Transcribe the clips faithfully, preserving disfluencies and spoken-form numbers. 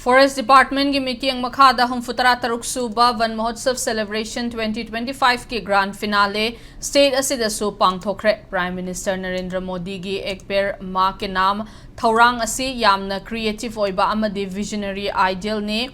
Forest Department ꯒꯤ ꯃꯤꯠꯌꯦꯡ ꯃꯈꯥꯗ ꯍꯨꯝꯐꯨ ꯇꯔꯥ ꯇꯔꯨꯛ ꯁꯨꯕ Van Mahotsav Celebration twenty twenty-five ꯀꯤ grand finale state ꯑꯁꯤꯗꯁꯨ ꯄꯥꯡꯊꯣꯛꯈ꯭ꯔꯦ꯫ Prime Minister ꯅꯔꯦꯟꯗ꯭ꯔ ꯃꯣꯗꯤꯒꯤ Ek Ped Maa Ke Naam ꯊꯧꯔꯥꯡ ꯑꯁꯤ ꯌꯥꯝꯅ creative ꯑꯣꯏꯕ ꯑꯃꯗꯤ visionary ideal ꯅꯤ,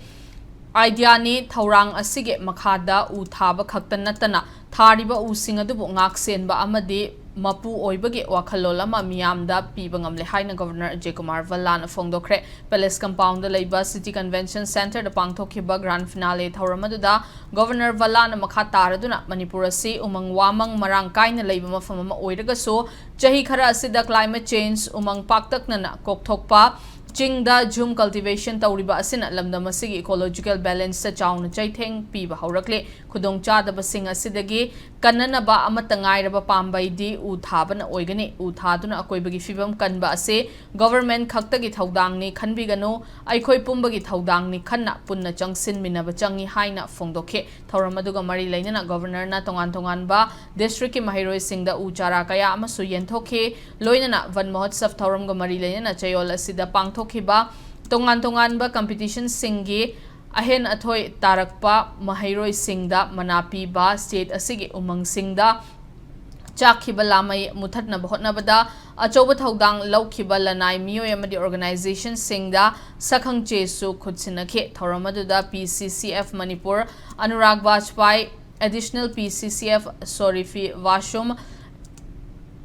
idea ꯅꯤ꯫ ꯊꯧꯔꯥꯡ ꯑꯁꯤꯒꯤ ꯃꯈꯥꯗ ꯎ ꯊꯥꯕ ꯈꯛꯇ ꯅꯠꯇꯅ ꯊꯥꯔꯤꯕ ꯎꯁꯤꯡ ꯑꯗꯨꯕꯨ ꯉꯥꯛ ꯁꯦꯟꯕ ꯑꯃꯗꯤ ꯃꯄꯨ ꯑꯣꯏꯕꯒꯤ ꯋꯥꯈꯜꯂꯣꯟ ꯑꯃ ꯃꯤꯌꯥꯝꯗ ꯄꯤꯕ ꯉꯝꯂꯦ ꯍꯥꯏꯅ Governor Ajay Kumar ꯚꯜꯂꯥꯅ ꯐꯣꯡꯗꯣꯛꯈ꯭ꯔꯦ꯫ Palace compound ꯗ ꯂꯩꯕ City Convention Centre ꯗ ꯄꯥꯡꯊꯣꯛꯈꯤꯕ grand finale ꯊꯧꯔꯝ ꯑꯗꯨꯗ Governor ꯚꯜꯂꯥꯅ ꯃꯈꯥ ꯇꯥꯔꯗꯨꯅ ꯃꯅꯤꯄꯨꯔ ꯑꯁꯤ ꯎꯃꯪ ꯋꯥꯃꯪ ꯃꯔꯥꯡ ꯀꯥꯏꯅ ꯂꯩꯕ ꯃꯐꯝ ꯑꯃ ꯑꯣꯏꯔꯒꯁꯨ ꯆꯍꯤ ꯈꯔ ꯑꯁꯤꯗ climate change, ꯎꯃꯪ ꯄꯥꯛꯇꯛꯅꯅ ꯀꯣꯛꯊꯣꯛꯄ, ꯆꯤꯡꯗ ꯖꯨꯝ cultivation ꯇꯧꯔꯤꯕ ꯑꯁꯤꯅ ꯂꯝꯗꯝ ꯑꯁꯤꯒꯤ ecological balance ꯇ ꯆꯥꯎꯅ ꯆꯩꯊꯦꯡ ꯄꯤꯕ ꯍꯧꯔꯛꯂꯦ꯫ ꯈꯨꯗꯣꯡꯆꯥꯗꯕꯁꯤꯡ ꯑꯁꯤꯗꯒꯤ ꯀꯟꯅꯅꯕ ꯑꯃꯠꯇ ꯉꯥꯏꯔꯕ ꯄꯥꯝꯕꯩꯗꯤ ꯎ ꯊꯥꯕꯅ ꯑꯣꯏꯒꯅꯤ꯫ ꯎ ꯊꯥꯗꯨꯅ ꯑꯀꯣꯏꯕꯒꯤ ꯐꯤꯕꯝ ꯀꯟꯕ ꯑꯁꯤ government ꯈꯛꯇꯒꯤ ꯊꯧꯗꯥꯡꯅꯤ ꯈꯟꯕꯤꯒꯅꯨ, ꯑꯩꯈꯣꯏ ꯄꯨꯝꯕꯒꯤ ꯊꯧꯗꯥꯡꯅꯤ ꯈꯟꯅ ꯄꯨꯟꯅ ꯆꯪꯁꯤꯟꯃꯤꯟꯅꯕ ꯆꯪꯏ ꯍꯥꯏꯅ ꯐꯣꯡꯗꯣꯛꯈꯤ꯫ ꯊꯧꯔꯝ ꯑꯗꯨꯒ ꯃꯔꯤ ꯂꯩꯅꯅ Governor ꯅ ꯇꯣꯉꯥꯟ ꯇꯣꯉꯥꯟꯕ district ꯀꯤ ꯃꯍꯩꯔꯣꯏꯁꯤꯡꯗ ꯎ ꯆꯥꯔꯥ ꯀꯌꯥ ꯑꯃꯁꯨ ꯌꯦꯟꯊꯣꯛꯈꯤ꯫ ꯂꯣꯏꯅꯅ Van Mahotsav ꯊꯧꯔꯝꯒ ꯃꯔꯤ ꯂꯩꯅꯅ ꯆꯌꯣꯜ ꯑꯁꯤꯗ ꯄꯥꯡꯊꯣꯛꯈꯤꯕ ꯇꯣꯉꯥꯟ ꯇꯣꯉꯥꯟꯕ competition ꯁꯤꯡꯒꯤ ꯑꯍꯦꯟ ꯑꯊꯣꯏ ꯇꯥꯔꯛꯄ ꯃꯍꯩꯔꯣꯏꯁꯤꯡꯗ ꯃꯅꯥ ꯄꯤꯕ, state ꯑꯁꯤꯒꯤ ꯎꯃꯪꯁꯤꯡꯗ ꯆꯥꯛꯈꯤꯕ ꯂꯥꯃꯩ ꯃꯨꯊꯠꯅꯕ ꯍꯣꯠꯅꯕꯗ ꯑꯆꯧꯕ ꯊꯧꯗꯥꯡ ꯂꯧꯈꯤꯕ ꯂꯅꯥꯏ ꯃꯤꯑꯣꯏ ꯑꯃꯗꯤ organization ꯁꯤꯡꯗ ꯁꯛꯈꯪ ꯆꯦꯁꯨ ꯈꯨꯠꯁꯤꯟꯅꯈꯤ꯫ ꯊꯧꯔꯝ ꯑꯗꯨꯗ P C C F Manipur Anurag ꯕꯥꯖꯄꯥꯏ, Additional P C C F ꯁꯣꯔꯤꯐꯤ ꯋꯥꯁꯨꯝ,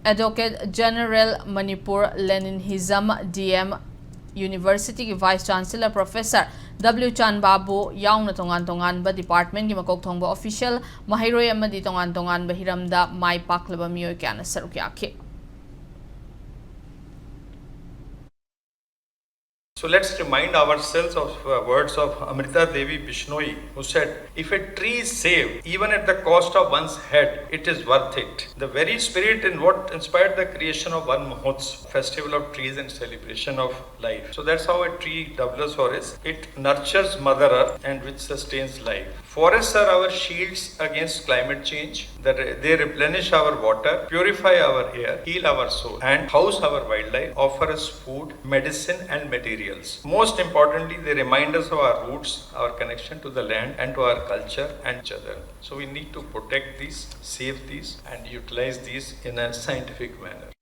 Advocate General Manipur ꯂꯦꯅꯤꯟ ꯍꯤꯖꯝ, D M University ꯒꯤ Vice Chancellor Professor W ꯆꯥꯟꯕꯥꯕꯨ ꯌꯥꯎꯅ ꯇꯣꯉꯥꯟ ꯇꯣꯉꯥꯟꯕ department ꯀꯤ ꯃꯀꯣꯛ ꯊꯣꯡꯕ official, ꯃꯍꯩꯔꯣꯏ ꯑꯃꯗꯤ ꯇꯣꯉꯥꯟ ꯇꯣꯉꯥꯟꯕ ꯍꯤꯔꯝꯗ ꯃꯥꯏ ꯄꯥꯛꯂꯕ ꯃꯤꯑꯣꯏ ꯀꯌꯥꯅ ꯁꯔꯨꯛ ꯌꯥꯈꯤ꯫ So let's remind ourselves of uh, words of Amrita Devi Bishnoi, who said, "If a tree is saved, even at the cost of one's head, it is worth it." The very spirit in what inspired the creation of Van Mahotsav, festival of trees and celebration of life. So that's how a tree doubles for us. It nurtures Mother Earth and which sustains life. Forests are our shields against climate change. That they replenish our water, purify our air, heal our soul, and house our wildlife, offer us food, medicine, and materials. Most importantly, they remind us of our roots, our connection to the land, and to our culture and each other. So we need to protect these, save these, and utilize these in a scientific manner.